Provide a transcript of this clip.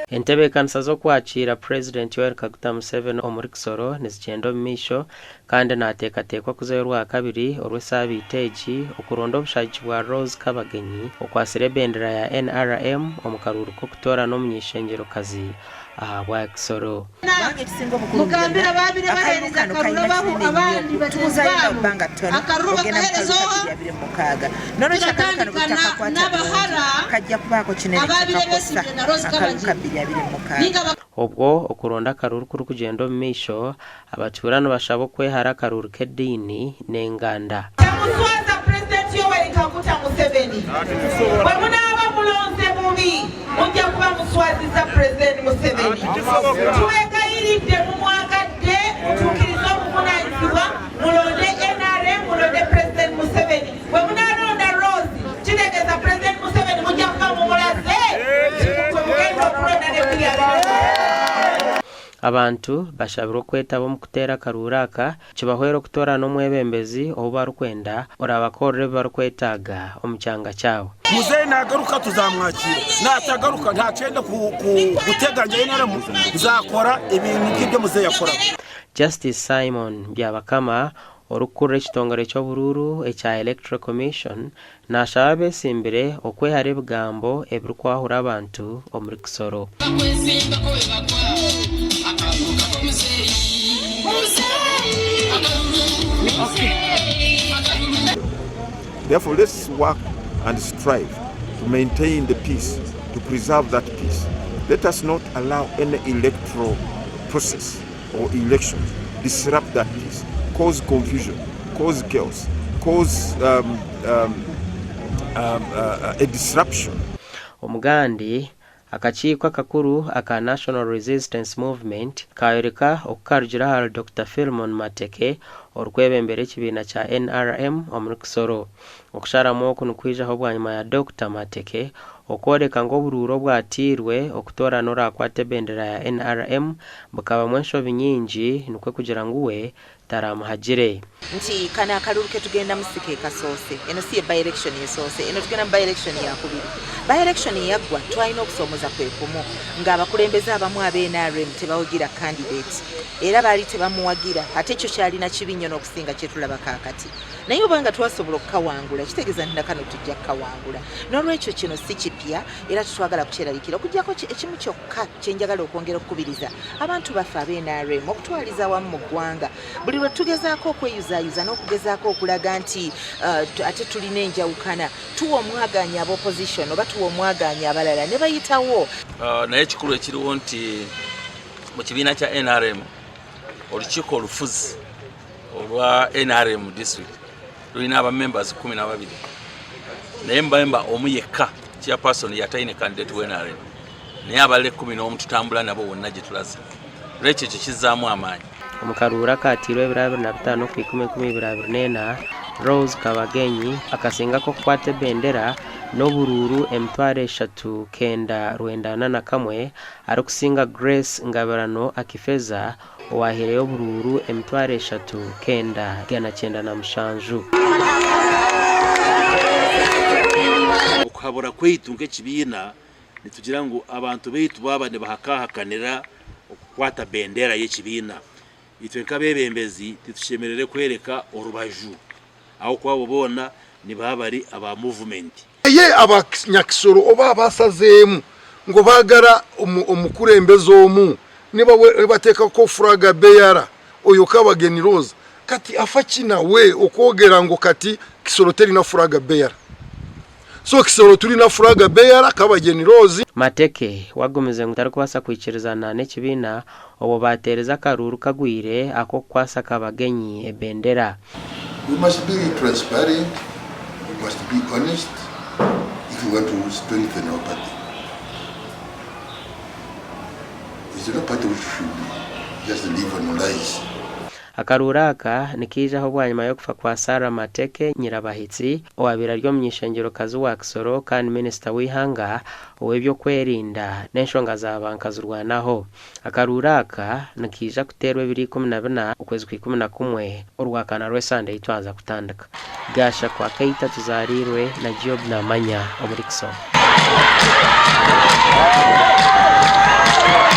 Entebeekanisa z'okwakiira Purezidenti Yoweri Kaguta Museveni omuri Kisoro nizigyenda omu maisho kandi naateekateekwa kuzayo Orwakabiri orw'esaabiiti egi okuronda obushagiki bwa Rose Kabagenyi okwatsire ebendera ya NRM omu karuuru k'okutoorana omuny'eishengyerokazi ahabwa Kisoro. Kubanga ekisinga obukuru omu Mugambire byona, abaabire akaruru baheereza kano akaruru kaine abaho kinene abandi nnyo. bagyenzi Tubuzayo baabo, ebbanga ttono akaruru ogenda mu bakaheereza kalulu ka oha? 2026. N'olwekyo akaruru kano Turatandika na bwetakakwata bulungi, n'abahara kajja kubaako kinene abaabire kyekakosa beesimbire na Rose akaruru ka Kabagyenyi 2026. ninga Obwo okuronda akaruru kurikugyenda omu maisho, abatuura nibashaba okwehara akaruru k'ediini n'enganda. Temuswaza Pulezidenti Yoweri Kaguta Museveni. Bwe munaaba mulonze bubi mujja kuba muswaziza Pulezidenti Museveni. Tubegayiridde mumwagadde mutuukirize obuvunaanyizibwa mulonde nrm mulonde Pulezidenti Museveni. Bwe munaalonda Rose kitegeeza Pulezidenti Museveni mujja kuba mumulaze nti gwe mugenda okulonda ne 2026. Abantu bashabirwe okwetaba omu kuteera akaruuru aka kibahwere okutoorana omwebembezi ou barikwenda oraabakorere ebi barikwetaaga omu kyanga kyabo. Muzeeyi nagaruka tuzamwakira natagaruka ntakyenda kuteganya NRM nzakora ebintu nk'ebyo muzeeyi yakoraga. Justice Simon Byabakama orikukurira ekitongore ky'oburuuru ekya Electoral Commission naashaba abeesimbire okwehara ebigambo ebirikwahura abantu omuri Kisoro. Therefore, let's work and strive to maintain the peace, to preserve that peace. Let us not allow any electoral process or elections disrupt that peace, cause confusion, cause chaos, cause um, um, um, uh, a disruption. Omugandi, akakiiko akakuru aka National Resistance Movement kaayoreka oku karugire ahari Dokita Philemon Mateke orikwebembera ekibiina kya NRM omuri Kisoro. Okusharamu oku nikwijaho bwanyima ya Dokita Mateke okworeka ngu oburuuru obwatiirwe okutoorana oraakwate ebendera ya NRM bukabamu enshobi nyingi nikwo kugira ngu we taramuhagire. Nti kano akalulu ketugendamu si kekasoose, eno si ye by election esoose, eno tugenda mu by election yakubiri. By election eyaggwa twalina okusoomoza kwekumu nga abakulembeze abamu aba nrm tebawagira candidate era baali tebamuwagira ate kyo kyalina kibi nnyo n'okusinga kyetulaba kaakati. Naye oba nga twasobola okukawangula kitegeeza nti nakano tujja kukawangula. N'olwekyo kino si kipya era tetwagala kukyeraliikira okuggyako ekimu kyokka kye njagala okwongera okukubiriza abantu baffe aba nrm okutwaliza awamu mu ggwanga buli lwe tugezaako okweyuzaayuza n'okugezaako okulaga nti uh, ate tulina enjawukana tuwa omwagaanya aba opposition oba tuwa omwagaanya abalala ne bayitawo. Uh, naye ekikulu ekiriwo nti mu kibiina kya nrm olukiiko olufuzi olwa nrm district lulina aba members 12 naye mbemba omu yekka chairperson yatayine candidate wa nrm naye abalala ekkumi n'omu tutambula nabo wonna gye tulaze lwekyo ekyo kizzaamu amaanyi. Omu karuuru akaatiirwe ebiro 25 Okwikumi 2024, Rose Kabagenyi akasinga ak'okukwata ebendera n'oburuuru 3941 arikusinga Grace Ngabirano Akifeza owaahireyo oburuuru 3997. Okuhabura kwaitu nk'ekibiina nitugira ngu abantu baitu baaba nibahakahakanira okukwata bendera y'ekibiina, itwe nk'abeebembezi titushemereire kworeka orubaju ahabw'okuba abo boona nibaba bari aba muvumenti. Naye abanyakisoro oba abasazeemu ngu baagara omukurembeze omu nibateekako flag bearer oyo Kabageni Rose kati afaki nawe okwogera ngu kati Kisoro terina flag bearer so Kisoro turina flag bearer Kabageni Rose. Mateke wagumize ngu tarikubaasa kwikirizana n'ekibiina obwo baateereza akaruuru kagwire ak'okukwasa Kabagenyi ebendera. We must be transparent, we must be honest if we want to strengthen our party. It's not party which should just live on lies. Akaruuru aka nikaijaho bwanyima y'okufa kwa Sarah Mateke Nyirabahitsi owabaire ari omuny'eishengyerokazi wa Kisoro kandi minisita w'eihanga ow'eby'okwerinda n'enshonga za ba nkazirwanaho. Akaruuru aka nikaija kuteerwa ebiro 14 okwezi kwa 11 Orwakana rw'esande ei twaza kutandika. Gasha kwa Kaita tuzaariirwe na Giob Namanya omuri Kisoro.